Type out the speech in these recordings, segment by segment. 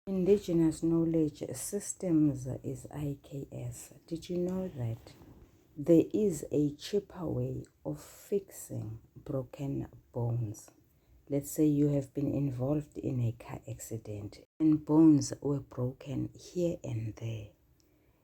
Indigenous Knowledge Systems is IKS. Did you know that there is a cheaper way of fixing broken bones? Let's say you have been involved in a car accident and bones were broken here and there.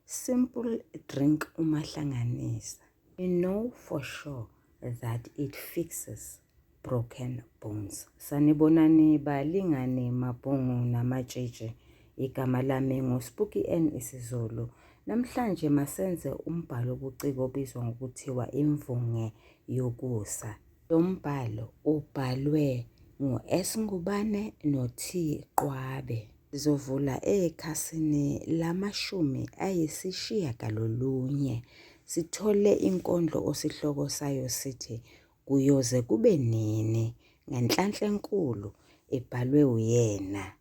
Simple drink umahlanganisa. You know for sure that it fixes broken bones. Sanibonani balingani mabhungu namatshitshi. Igama lami nguSpooky N isiZulu. Namhlanje masenze umbhalo obuciko obizwa ngokuthiwa Imvunge Yokusa. Lo mbhalo ubhalwe ngu-S Ngubane no-T Qwabe. Sizovula ekhasini lamashumi ayisishiyagalolunye sithole inkondlo osihloko sayo sithi Kuyoze Kube Nini ngenhlanhla enkulu ebhalwe uyena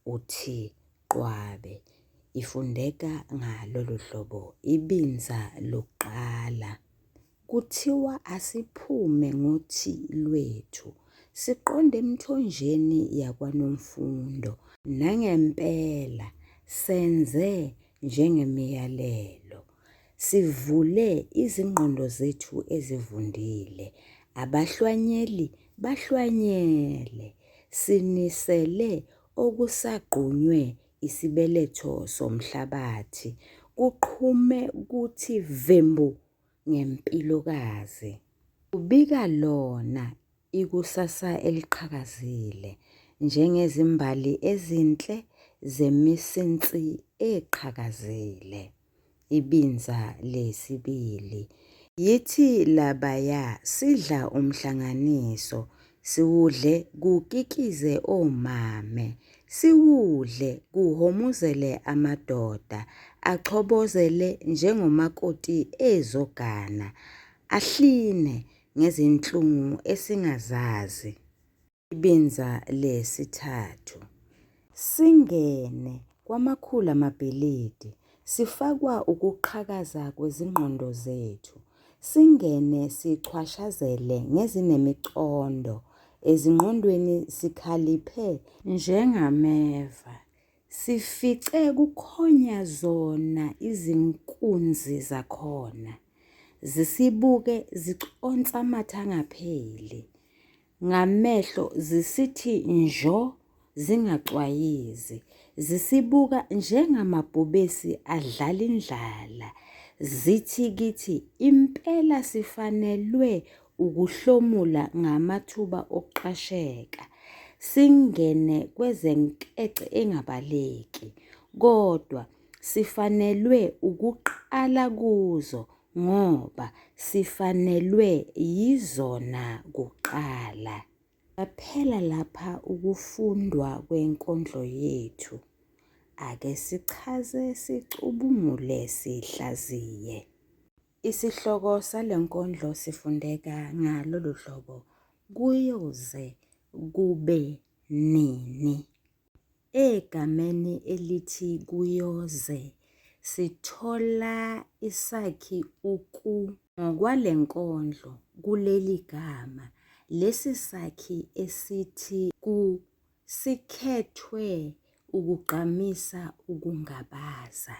uT Qwabe. Ifundeka ngalolu hlobo ibinza lokuqala. Kuthiwa asiphume ngothi lwethu siqonde emthonjeni yakwaNomfundo. Nangempela senze njengemiyalelo. Sivule izingqondo zethu ezivundile. Abahlwanyeli bahlwanyele. Sinisele okusagqunywe isibeletho somhlabathi kuqhume kuthi vembu ngempilokazi. Kubika lona ikusasa eliqhakazile njengezimbali ezinhle zemisinsi eqhakazile. Ibinza lesibili. Yithi labaya sidla umhlanganiso, siwudle kukikize omame, siwudle kuhhomuzele amadoda, achobozele njengomakoti ezogana, ahline ngezinhlungu esingazazi. Ibinza lesithathu. Singene kwamakhulu amabhilidi, sifakwa ukuqhakaza kwezingqondo zethu. Singene sichwashazele ngezinemicondo, ezingqondweni sikhaliphe njengameva. Sifice kukhonya zona izinkunzi zakhona, zisibuke ziconsa amathe angapheli. Ngamehlo zisithi njo zingacwayizi, zisibuka njengamabhubesi adlala indlala, zithi kithi impela sifanelwe ukuhlomula ngamathuba okuqasheka, singene kwezenkece engabaleki, kodwa sifanelwe ukuqala kuzo ngoba sifanelwe yizona kuqala. Kwaphela lapha ukufundwa kwenkondlo yethu. Ake sichaze sicubungule sihlaziye. Isihloko sale nkondlo sifundeka ngalolu hlobo, Kuyoze kube nini? Egameni elithi kuyoze sithola isakhi uku. Ngokwale nkondlo kuleli gama lesi sakhi esithi ku sikhethwe ukugqamisa ukungabaza.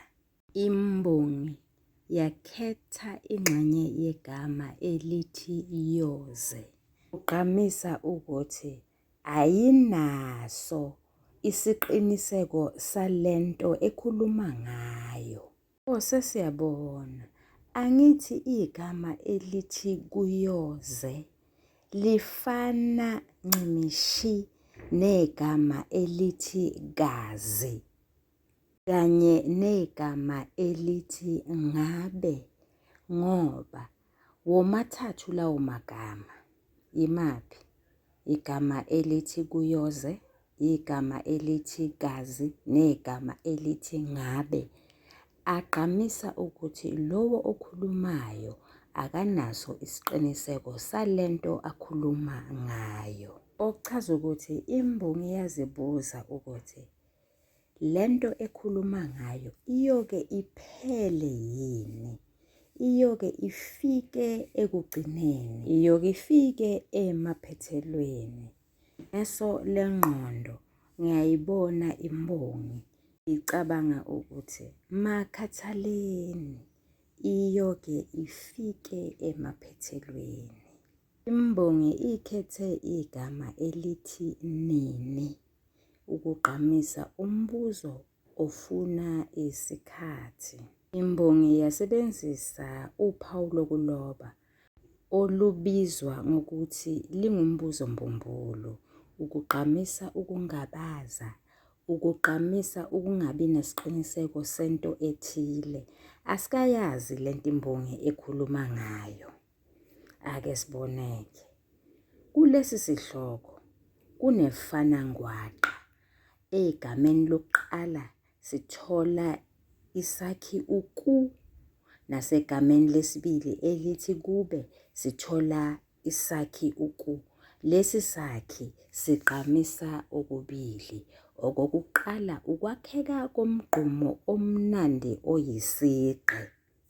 Imbongi yakhetha ingxenye yegama elithi yoze. Kugqamisa ukuthi ayinaso isiqiniseko sale nto ekhuluma ngayo. O, sesiyabona. Angithi igama elithi kuyoze lifana ncimishi negama elithi kazi kanye negama elithi ngabe ngoba Womathathu lawo magama. Imaphi? Igama elithi kuyoze, igama elithi kazi negama elithi ngabe. Agqamisa ukuthi lowo okhulumayo akanaso isiqiniseko sale nto akhuluma ngayo. Okuchaza ukuthi imbongi iyazibuza ukuthi Le nto ekhuluma ngayo iyoke iphele yini? Iyoke ifike ekugcineni? Iyoke ifike emaphethelweni? Ngeso lengqondo ngiyayibona imbongi Ngicabanga ukuthi makhathaleni iyoke ifike emaphethelweni. Imbongi ikhethe igama elithi nini ukugqamisa umbuzo ofuna isikhathi. Imbongi yasebenzisa uphawu lokuloba olubizwa ngokuthi lingumbuzo mbumbulu ukugqamisa ukungabaza, ukugqamisa ukungabi nasiqiniseko sento ethile. Asikayazi lento imbongi ekhuluma ngayo. Ake siboneke. Kulesi sihloko kunefanangwaqa. Egameni lokuqala sithola isakhi uku nasegameni lesibili elithi kube sithola isakhi uku. Lesi sakhi sigqamisa okubili. Okokuqala ukwakheka komgqumo omnandi oyisigqi.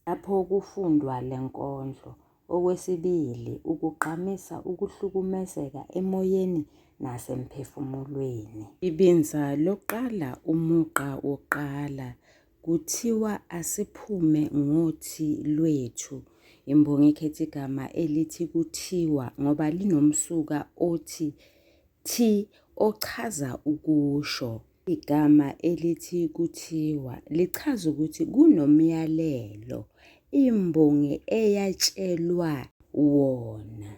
Lapho kufundwa le nkondlo. Okwesibili ukugqamisa ukuhlukumezeka emoyeni nasemphefumulweni. Ibinza lokuqala umugqa wokuqala kuthiwa asiphume ngothi lwethu. Imbongi ikhetha igama elithi kuthiwa ngoba linomsuka othi thi ochaza ukusho. Igama elithi kuthiwa lichaza ukuthi kunomyalelo imbongi eyatshelwa wona.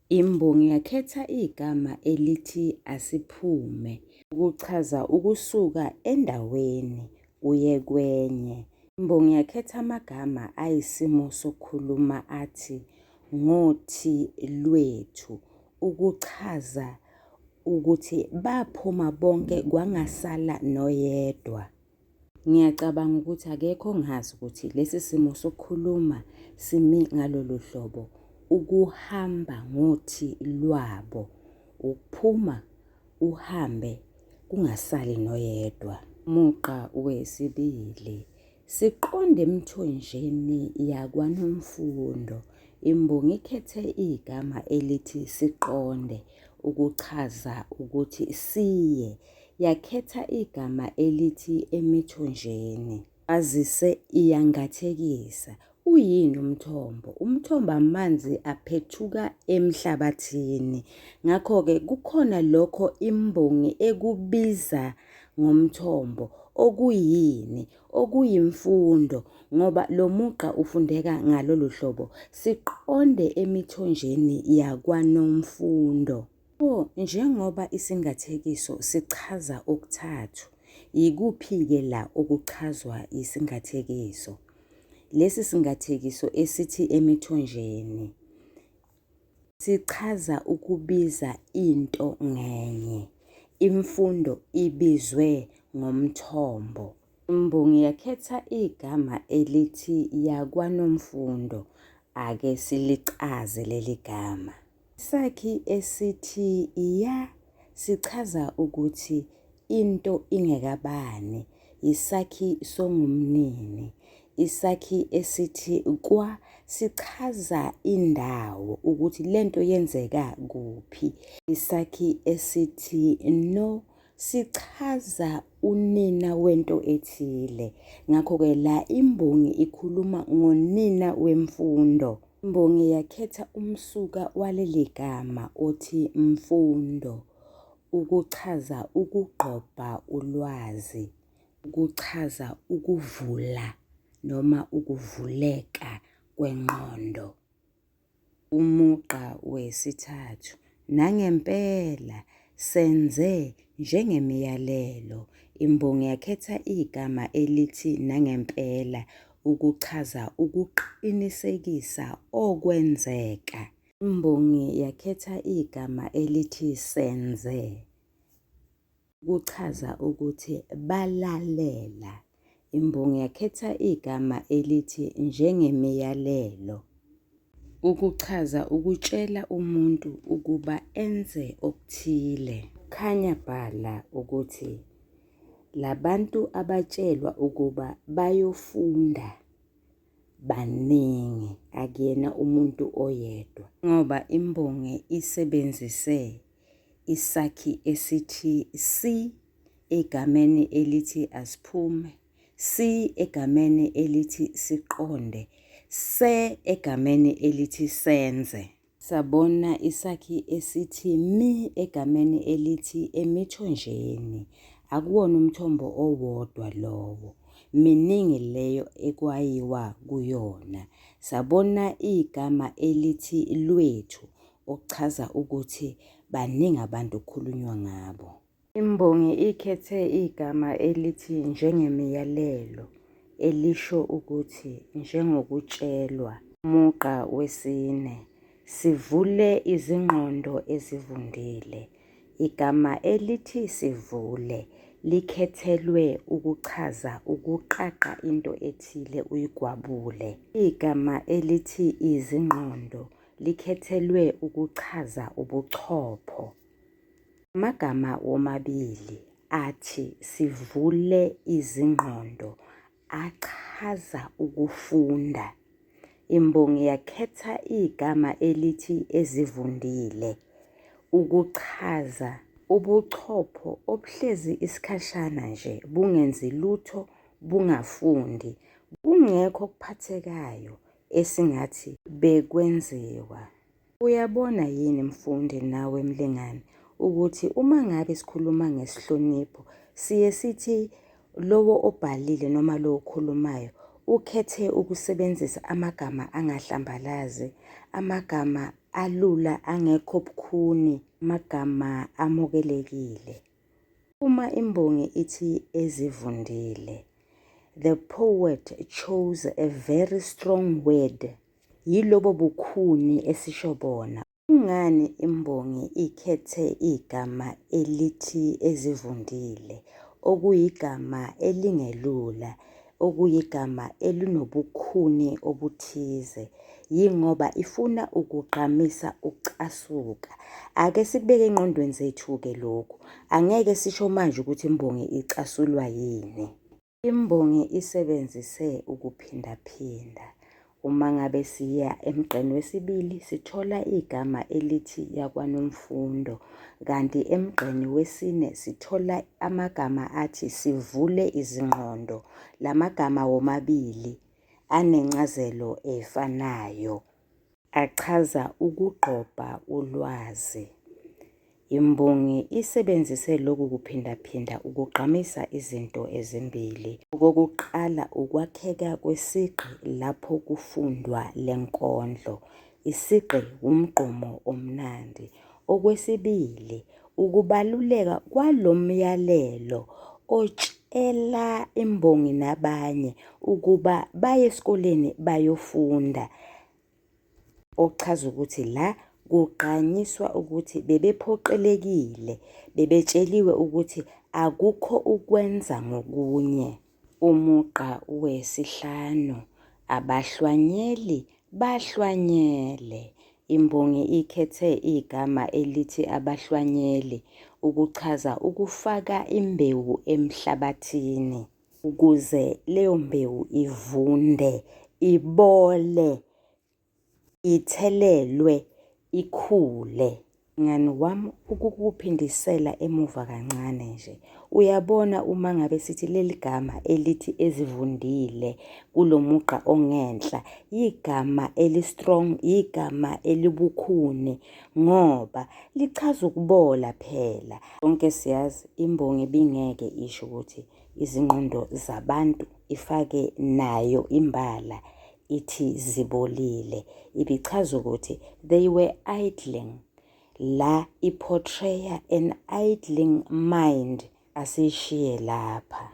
Imbongi yakhetha igama elithi asiphume ukuchaza ukusuka endaweni uye kwenye. Imbongi yakhetha amagama ayisimo sokukhuluma athi ngothi lwethu ukuchaza ukuthi baphuma bonke kwangasala noyedwa. Ngiyacabanga ukuthi akekho ongazi ukuthi lesi simo sokukhuluma simi ngalolu hlobo, ukuhamba ngothi lwabo, ukuphuma uhambe kungasali noyedwa. Mugqa wesibili, Siqonde emthonjeni yakwaNomfundo, imbongi ikhethe igama elithi siqonde ukuchaza ukuthi siye, yakhetha igama elithi emithonjeni. Kwazise iyangathekisa. Uyini umthombo? Umthombo amanzi aphethuka emhlabathini. Ngakho-ke kukhona lokho imbongi ekubiza ngomthombo okuyini? Okuyimfundo ngoba lo mugqa ufundeka ngalolu hlobo, siqonde emithonjeni yakwaNomfundo. Pho njengoba isingathekiso sichaza okuthathu, yikuphi-ke la okuchazwa yisingathekiso? Lesi singathekiso esithi emithonjeni sichaza ukubiza into ngenye. Imfundo ibizwe ngomthombo. Imbongi yakhetha igama elithi yakwaNomfundo. Ake silichaze leli gama. Isakhi esithi ya sichaza ukuthi into ingekabani, yisakhi songumnini. Isakhi esithi kwa sichaza indawo ukuthi lento yenzeka kuphi. Isakhi esithi no sichaza unina wento ethile. Ngakho-ke la imbongi ikhuluma ngonina wemfundo. Imbongi yakhetha umsuka waleli gama othi mfundo ukuchaza ukugqobha ulwazi, ukuchaza ukuvula noma ukuvuleka kwengqondo. Umugqa wesithathu, nangempela senze njengemiyalelo. Imbongi yakhetha igama elithi nangempela ukuchaza ukuqinisekisa okwenzeka. Imbongi yakhetha igama elithi senze. Kuchaza ukuthi balalela. Imbongi yakhetha igama elithi njengemiyalelo ukuchaza ukutshela umuntu ukuba enze okuthile. Khanya bhala ukuthi labantu abatshelwa ukuba bayofunda baningi akuyena umuntu oyedwa. Ngoba imbongi isebenzise isakhi esithi si egameni elithi asiphume, si egameni elithi siqonde, se egameni elithi senze. Sabona isakhi esithi mi egameni elithi emithonjeni. Akuwona umthombo owodwa lowo, miningi leyo ekwayiwa kuyona. Sabona igama elithi lwethu okuchaza ukuthi baningi abantu okukhulunywa ngabo. Imbongi ikhethe igama elithi njengemiyalelo elisho ukuthi njengokutshelwa. Umugqa wesine, sivule izingqondo ezivundile. Igama elithi sivule likhethelwe ukuchaza ukuqaqa into ethile uyigwabule. Igama elithi izingqondo likhethelwe ukuchaza ubuchopho. Amagama womabili athi sivule izingqondo achaza ukufunda. Imbongi yakhetha igama elithi ezivundile ukuchaza ubuchopho obuhlezi isikhashana nje bungenzi lutho bungafundi kungekho okuphathekayo esingathi bekwenziwa. Uyabona yini mfundi nawe mlingani ukuthi uma ngabe sikhuluma ngesihlonipho siye sithi lowo obhalile noma lowo okhulumayo ukhethe ukusebenzisa amagama angahlambalazi, amagama alula angekho bukhuni, amagama amukelekile. Uma imbongi ithi ezivundile, the poet chose a very strong word. Yilobo bukhuni esisho bona. Kungani imbongi ikhethe igama elithi ezivundile, okuyigama elingelula, okuyigama elinobukhuni obuthize? Yingoba ifuna ukugqamisa ukucasuka. Ake sikubeke engqondweni zethu-ke lokhu. Angeke sisho manje ukuthi imbongi icasulwa yini. Imbongi isebenzise ukuphindaphinda. Uma ngabe siya emgqeni wesibili sithola igama elithi yakwaNomfundo kanti emgqeni wesine sithola amagama athi sivule izingqondo. La magama womabili anencazelo efanayo. Achaza ukugqobha ulwazi. Imbongi isebenzise lokhu kuphindaphinda ukugqamisa izinto ezimbili. Okokuqala ukwakheka kwesigqi lapho kufundwa le nkondlo. Isigqi wumgqumo omnandi. Okwesibili ukubaluleka kwalo myalelo otshela imbongi nabanye ukuba baye esikoleni bayofunda. Okuchaza ukuthi la kugqanyiswa ukuthi bebephoqelekile, bebetsheliwe ukuthi akukho ukwenza ngokunye. Umugqa wesihlanu, abahlwanyeli bahlwanyele. Imbongi ikhethe igama elithi abahlwanyeli ukuchaza ukufaka imbewu emhlabathini. Ukuze leyo mbewu ivunde, ibole, ithelelwe, ikhule. Mngani wami ukukuphindisela emuva kancane nje, uyabona uma ngabe sithi leli gama elithi ezivundile kulo mugqa ongenhla, yigama eli-strong, yigama elibukhuni ngoba lichaza ukubola phela. Sonke siyazi imbongi ibingeke isho ukuthi izingqondo zabantu ifake nayo imbala ithi zibolile. Ibichaza ukuthi they were idling. La i-portraya an idling mind. Asiyishiye lapha.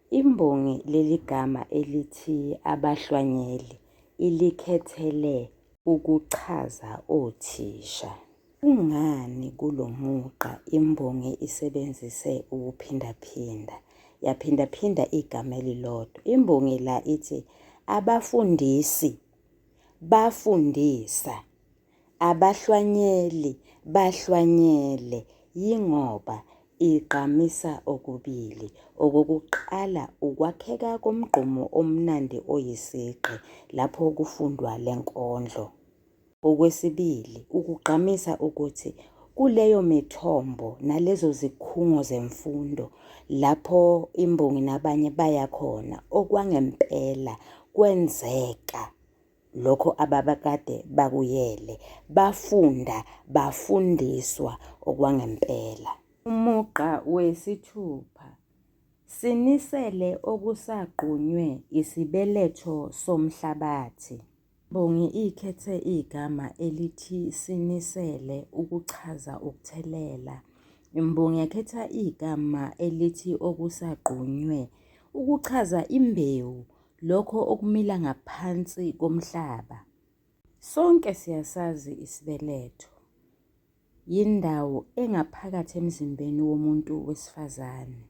Imbongi leli gama elithi abahlwanyeli ilikhethele ukuchaza othisha. Kungani kulo mugqa imbongi isebenzise ukuphindaphinda, yaphindaphinda igama elilodwa? Imbongi la ithi abafundisi bafundisa, abahlwanyeli bahlwanyele yingoba igqamisa okubili. Okokuqala ukwakheka komgqumo omnandi oyisigqi lapho kufundwa le nkondlo. Okwesibili, ukugqamisa ukuthi kuleyo mithombo nalezo zikhungo zemfundo. Lapho imbongi nabanye baya khona okwangempela kwenzeka lokho ababekade bakuyele. Bafunda, bafundiswa okwangempela. Umugqa wesithupha, Sinisele okusagqunywe isibeletho somhlabathi. Imbongi ikhethe igama elithi sinisele ukuchaza ukuthelela. Imbongi yakhetha igama elithi okusagqunywe ukuchaza imbewu, lokho okumila ngaphansi komhlaba. Sonke siyasazi isibeletho. Yindawo engaphakathi emzimbeni womuntu wesifazane,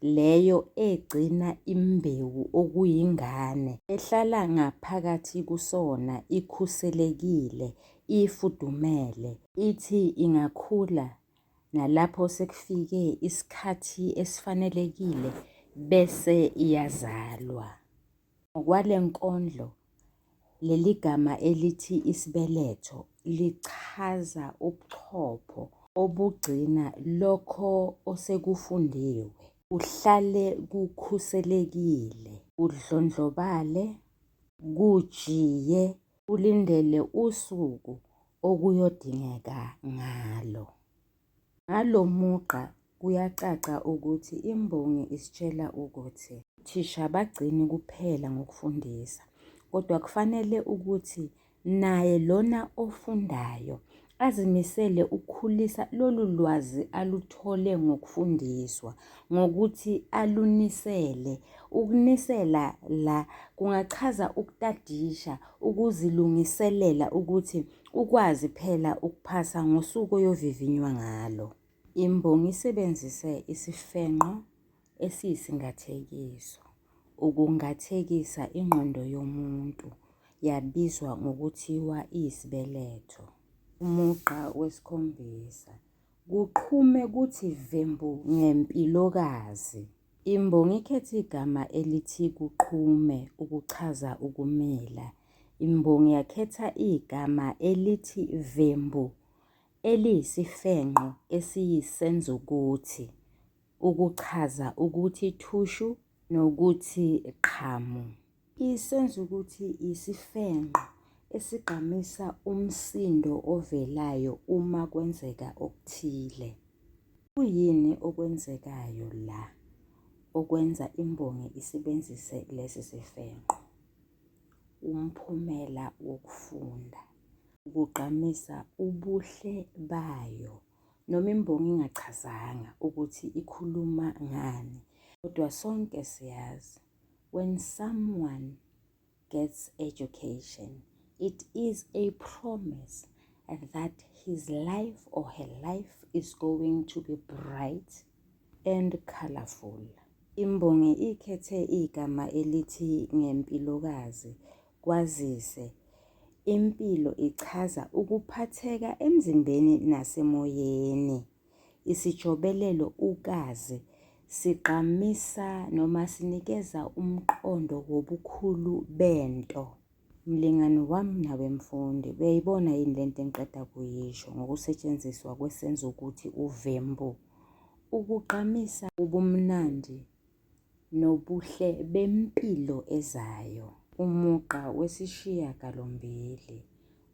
leyo egcina imbewu okuyingane ehlala ngaphakathi kusona ikhuselekile, ifudumele, ithi ingakhula nalapho sekufike isikhathi esifanelekile bese iyazalwa. Ngokwale nkondlo leli gama elithi isibeletho lichaza ubuchopho obugcina lokho osekufundiwe kuhlale kukhuselekile, kudlondlobale, kujiye kulindele usuku okuyodingeka ngalo. Ngalo mugqa kuyacaca ukuthi imbongi isitshela ukuthi othisha abagcini kuphela ngokufundisa kodwa kufanele ukuthi naye lona ofundayo azimisele ukukhulisa lolu lwazi aluthole ngokufundiswa ngokuthi alunisele. Ukunisela la kungachaza ukutadisha, ukuzilungiselela ukuthi Ukwazi phela ukuphasa ngosuku oyovivinywa ngalo. Imbongi isebenzise isifenqo esiyisingathekiso ukungathekisa ingqondo yomuntu, yabizwa ngokuthiwa iyisibeletho. Umugqa wesikhombisa, Kuqhume kuthi vembu ngempilokazi. Imbongi ikhethe igama elithi kuqhume ukuchaza ukumila. Imbongi yakhetha igama elithi vembu eliyisifenqo esiyisenzukuthi ukuchaza ukuthi thushu nokuthi qhamu. Isenzukuthi isifenqo esigqamisa umsindo ovelayo uma kwenzeka okuthile. Kuyini okwenzekayo la okwenza imbongi isebenzise lesi sifenqo? Umphumela wokufunda ukugqamisa ubuhle bayo. Noma imbongi ingachazanga ukuthi ikhuluma ngani, kodwa sonke siyazi when someone gets education, it is a promise that his life or her life is going to be bright and colorful. Imbongi ikhethe igama elithi ngempilokazi kwazise impilo ichaza ukuphatheka emzimbeni nasemoyeni. Isijobelelo u-kazi sigqamisa noma sinikeza umqondo wobukhulu bento. Mlingani wami nawe mfundi, uyayibona yini le nto engiqeda kuyisho ngokusetshenziswa kwesenzukuthi uvembu ukugqamisa ubumnandi nobuhle bempilo ezayo. Umugqa wesishiyagalombili,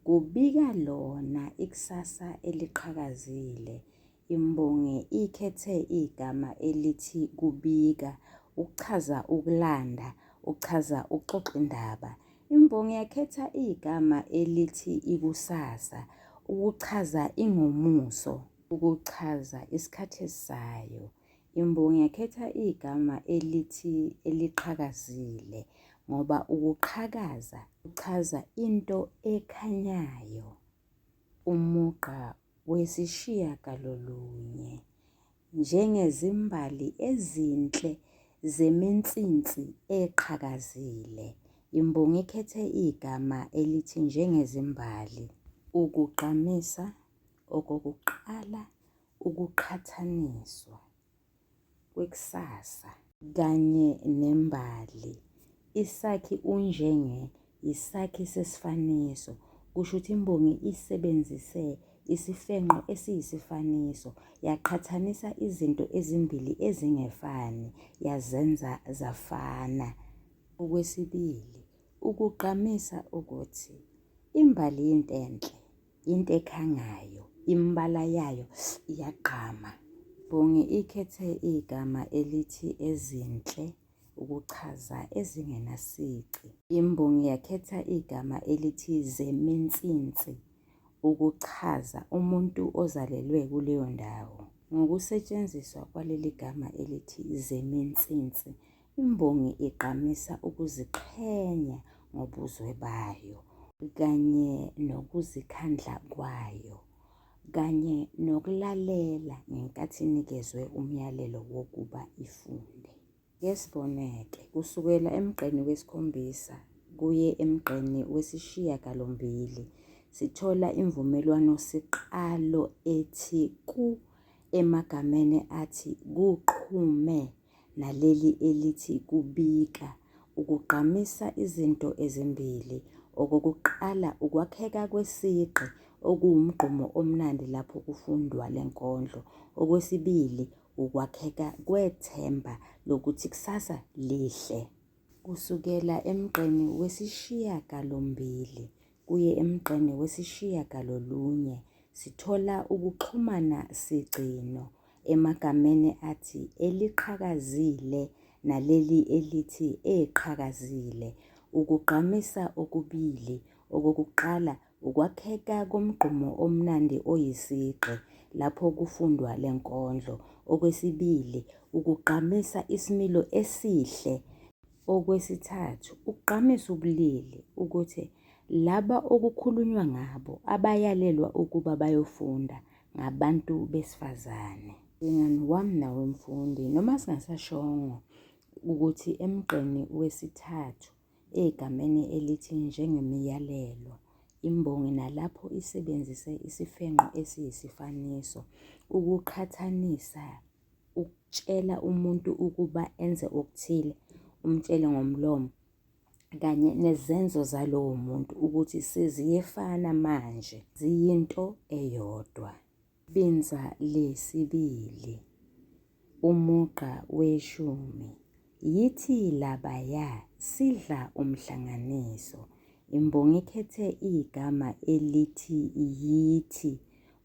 Kubika lona ikusasa eliqhakazile. Imbongi ikhethe igama elithi kubika ukuchaza ukulanda, ukuchaza ukuxoxa indaba. Imbongi yakhetha igama elithi ikusasa ukuchaza ingomuso, ukuchaza isikhathi esizayo. Imbongi yakhetha igama elithi eliqhakazile ngoba ukuqhakaza kuchaza into ekhanyayo. Umugqa wesishiyagalolunye, Njengezimbali ezinhle zeminsinsi eqhakazile. Imbongi ikhethe igama elithi njengezimbali ukugqamisa okokuqala ukuqhathaniswa kwekusasa kanye nembali. Isakhi u-njenge yisakhi sesifaniso, kusho ukuthi imbongi isebenzise isifenqo esiyisifaniso, yaqhathanisa izinto ezimbili ezingefani, yazenza zafana. Okwesibili, ukugqamisa ukuthi imbali yinto enhle, into ekhangayo, imibala yayo iyagqama. Imbongi ikhethe igama elithi ezinhle ukuchaza ezingenasici. Imbongi yakhetha igama elithi zeminsinsi ukuchaza umuntu ozalelwe kuleyo ndawo. Ngokusetshenziswa kwaleli gama elithi zeminsinsi, imbongi igqamisa ukuziqhenya ngobuzwe bayo kanye nokuzikhandla kwayo kanye nokulalela ngenkathi inikezwe umyalelo wokuba ifunde. Ake sibone-ke, kusukela emgqeni wesikhombisa kuye emgqeni wesishiyagalombili sithola imvumelwano siqalo ethi ku emagameni athi kuqhume naleli elithi kubika ukugqamisa izinto ezimbili. Okokuqala ukwakheka kwesigqi okuwumgqumo omnandi lapho kufundwa le nkondlo. Okwesibili ukwakheka kwethemba lokuthi kusasa lihle. Kusukela emgqeni wesishiyagalombili kuye emgqeni wesishiyagalolunye sithola ukuxhumana sigcino emagameni athi eliqhakazile naleli elithi eqhakazile ukugqamisa okubili. Okokuqala Ukwakheka komgqumo omnandi oyisigqi lapho kufundwa le nkondlo. Okwesibili, ukugqamisa isimilo esihle. Okwesithathu, ukugqamisa ubulili ukuthi laba okukhulunywa ngabo abayalelwa ukuba bayofunda ngabantu besifazane. Mlingani wami nawe mfundi, noma singasashongo ukuthi emgqeni wesithathu Egameni elithi njengemiyalelo, imbongi nalapho isebenzise isifenqo esiyisifaniso ukuqhathanisa ukutshela umuntu ukuba enze okuthile, umtshele ngomlomo, kanye nezenzo zalowo muntu ukuthi seziyefana manje, ziyinto eyodwa. Ibinza lesibili, umugqa weshumi, Yithi labaya sidla umhlanganiso. Imbongi ikhethe igama elithi yithi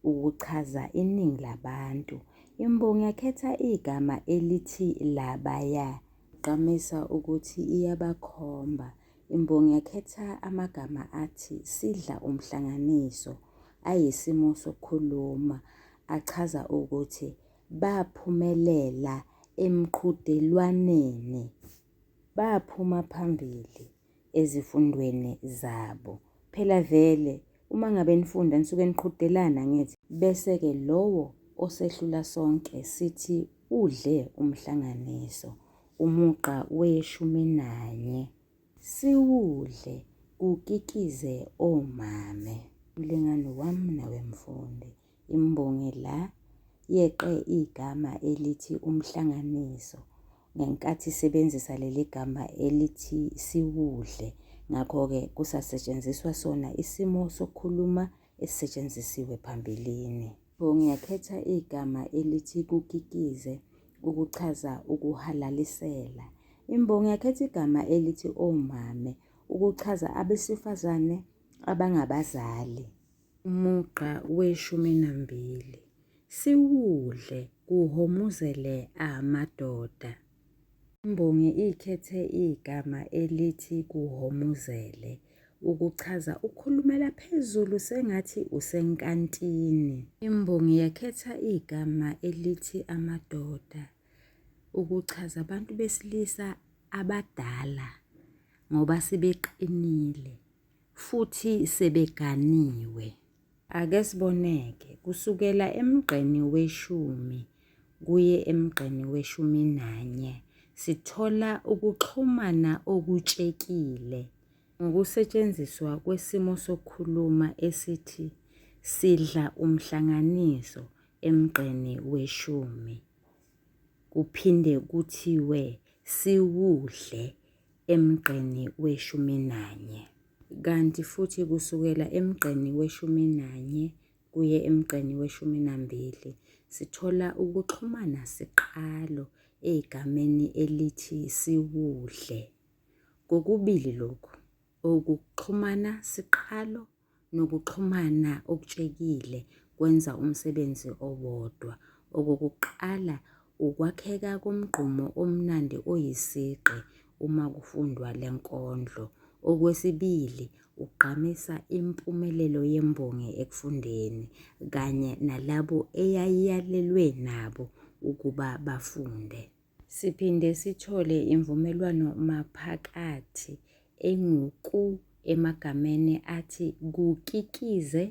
ukuchaza iningi labantu. Imbongi yakhetha igama elithi labaya ukugqamisa ukuthi iyabakhomba. Imbongi yakhetha amagama athi sidla umhlanganiso ayisimo sokukhuluma achaza ukuthi baphumelela emqhudelwaneni. Baphuma phambili ezifundweni zabo. Phela vele uma ngabe nifunda nisuke niqhudelana angithi? Bese-ke lowo osehlula sonke sithi udle umhlanganiso, umugqa weshuminanye. Siwudle kukikize omame. Mlingani wami nawe mfundi, Imbongi la yeqe igama elithi umhlanganiso ngenkathi isebenzisa leli gama elithi siwudle. Ngakho-ke kusasetshenziswa sona isimo sokukhuluma esisetshenzisiwe phambilini. Imbongi yakhetha igama elithi kukikize ukuchaza ukuhalalisela. Imbongi yakhetha igama elithi omame ukuchaza abesifazane abangabazali. Umugqa weshuminambili, Siwudle kuhhomuzele amadoda. Imbongi ikhethe igama elithi kuhhomuzele ukuchaza ukukhulumela phezulu sengathi usenkantini. Imbongi yakhetha igama elithi amadoda ukuchaza abantu besilisa abadala ngoba sebeqinile. Futhi sebeganiwe. Ake sibone-ke, kusukela emgqeni weshumi kuye emgqeni weshuminanye, sithola ukuxhumana okutshekile ngokusetshenziswa kwesimo sokukhuluma esithi sidla umhlanganiso emgqeni weshumi, kuphinde kuthiwe siwudle emgqeni weshuminanye. Kanti futhi kusukela emgqeni weshuminanye kuye emgqeni weshumi nambili sithola ukuxhumana siqalo egameni elithi siwudle. Kokubili lokhu, ukuxhumana siqalo nokuxhumana okutshekile kwenza umsebenzi owodwa. Okokuqala, ukwakheka komgqumo omnandi oyisigqi uma kufundwa le nkondlo. Okwesibili, ugqamisa impumelelo yembongi ekufundeni kanye nalabo eyayiyalelwe nabo ukuba bafunde. Siphinde sithole imvumelwano maphakathi engu-ku emagameni athi kukikize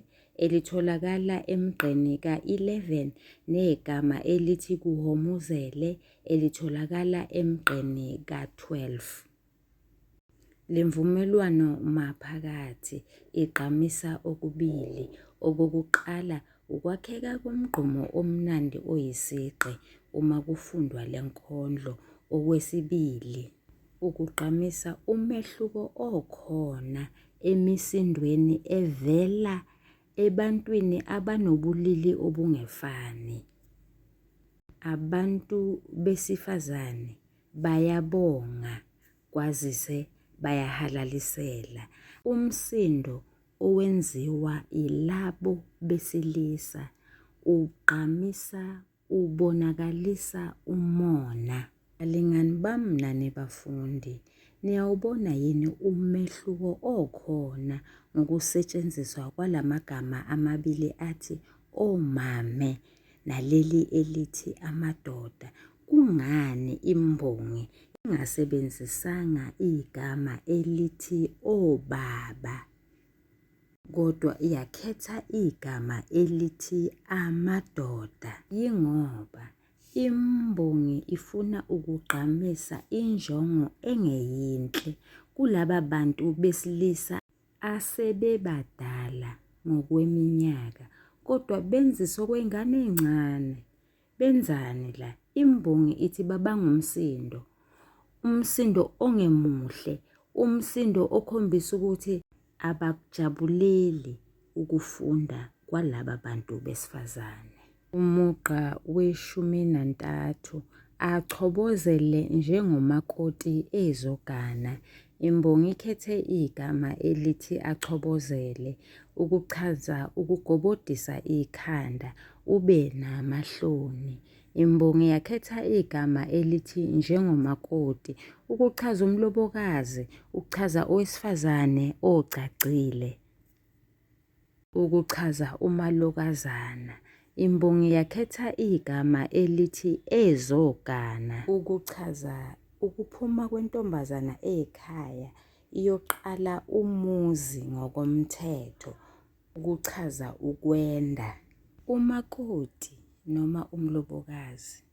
elitholakala emgqeni ka-11 negama elithi kuhhomuzele elitholakala emgqeni ka-12. Le mvumelwano maphakathi igqamisa okubili. Okokuqala ukwakheka komgqumo omnandi oyisigqi uma kufundwa le nkondlo. Okwesibili ukugqamisa umehluko okhona emisindweni evela ebantwini abanobulili obungefani. Abantu besifazane bayabonga kwazise bayahalalisela. Umsindo owenziwa yilabo besilisa ugqamisa ubonakalisa umona. Balingani bami nani bafundi, niyawubona yini umehluko okhona ngokusetshenziswa kwalamagama amabili athi omame naleli elithi amadoda? Kungani imbongi ingasebenzisanga igama elithi obaba kodwa yakhetha igama elithi amadoda? Yingoba imbongi ifuna ukugqamisa injongo engeyinhle kulaba bantu besilisa asebebadala ngokweminyaka kodwa benzisa okwengane encane. Benzani la? Imbongi ithi babanga umsindo, umsindo ongemuhle, umsindo okhombisa ukuthi abakujabuleli ukufunda kwalaba bantu besifazane. Umugqa weshumi nantathu achobozele njengomakoti ezogana. Imbongi ikhethe igama elithi achobozele ukuchaza ukugobodisa ikhanda ube namahloni. Imbongi yakhetha igama elithi njengomakoti ukuchaza umlobokazi, ukuchaza owesifazane ogcagcile. Ukuchaza umalokazana, imbongi yakhetha igama elithi ezogana. Ukuchaza ukuphuma kwentombazana ekhaya iyoqala umuzi ngokomthetho. Ukuchaza ukwenda. Umakoti noma umlobokazi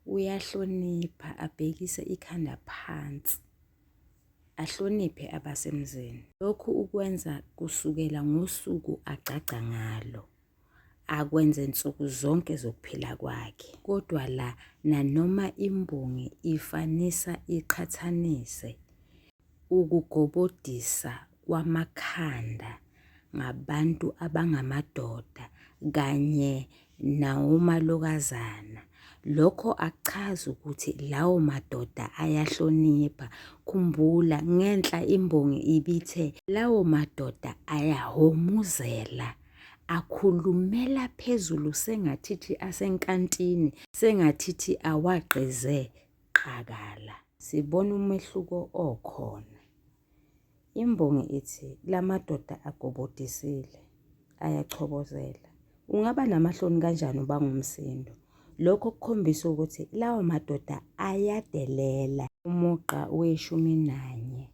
uyahlonipha abhekise ikhanda phansi ahloniphe abasemzini. Lokhu ukwenza kusukela ngosuku agcagca ngalo, akwenze nsuku zonke zokuphila kwakhe. Kodwa la nanoma imbongi ifanisa iqhathanise ukugobodisa kwamakhanda ngabantu abangamadoda kanye nawomalokazana. Lokho akuchazi ukuthi lawo madoda ayahlonipha. Khumbula ngenhla imbongi ibithe lawo madoda ayahhomuzela, akhulumela phezulu sengathithi asenkantini, sengathithi awagqize qakala. Sibona umehluko okhona. Imbongi ithi la madoda agobodisile, ayachobozela. Ungaba namahloni kanjani ubanga umsindo? Lokho kukhombisa ukuthi lawo madoda ayadelela. Umugqa weshumi nanye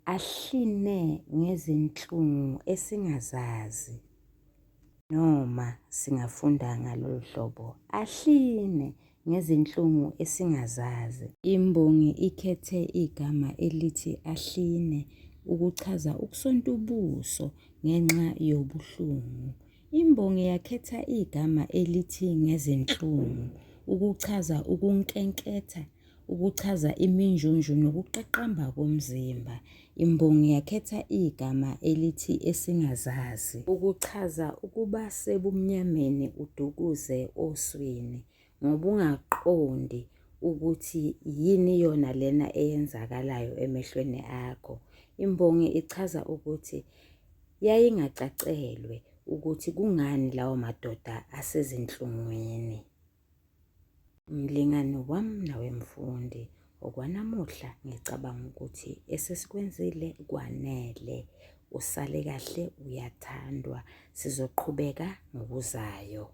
ahline ngezinhlungu esingazazi noma singafunda ngalolu hlobo ahline ngezinhlungu esingazazi. Imbongi ikhethe igama elithi ahline ukuchaza ukusonta ubuso ngenxa yobuhlungu. Imbongi yakhetha igama elithi ngezinhlungu ukuchaza ukunkenketha, Ukuchaza iminjunju nokuqaqamba komzimba, imbongi yakhetha igama elithi esingazazi. Ukuchaza ukuba sebumnyameni udukuze oswini ngoba ungaqondi ukuthi yini yona lena eyenzakalayo emehlweni akho. Imbongi ichaza ukuthi yayingacacelwe ukuthi kungani lawo madoda asezinhlungwini. Mlingani wami nawe mfundi, okwanamuhla ngicabanga ukuthi esesikwenzile kwanele. Usale kahle uyathandwa. Sizoqhubeka ngokuzayo.